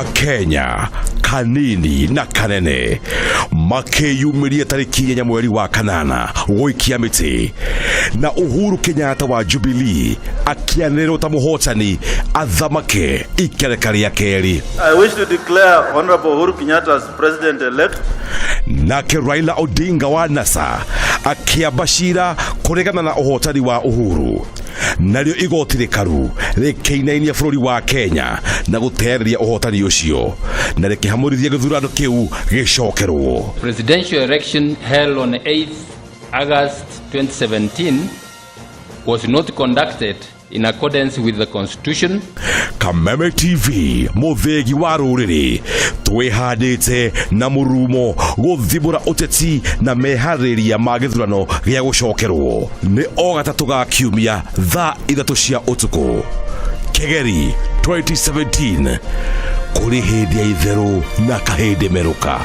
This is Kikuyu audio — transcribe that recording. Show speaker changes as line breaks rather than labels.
Akenya kanini na kanene makĩyumĩria tarĩki 8 mweri wa kanana gũikia mĩtĩ, na Uhuru Kenyatta wa Jubilee akĩanĩrĩrwo ta mũhotani athamake ikereka rĩa kerĩ.
I wish to declare Honorable Uhuru Kenyatta as President-elect.
Nake Raila Odinga wa NASA akĩamba cira kũregana na ũhotani wa Uhuru, narĩo igoti rĩkaru rĩkĩinainia bũrũri wa Kenya na gũteanĩria ũhotani ũcio na rĩkĩhamũrithia gĩthurano kĩu gĩcokerwo.
Presidential election held on 8th August 2017 was not conducted in accordance with the Constitution.
Kameme TV, mũthĩgi wa rũrĩrĩ, twĩhandĩte na mũrumo gũthimũra ũteti na meharĩrĩria ma gĩthurano gĩa gũcokerwo nĩ o gatatũ ga kiumia thaa 3 cia ũtukũ. Kegeri 2017, kũrĩ hĩndĩ ya itherũ na kahĩndĩ merũka.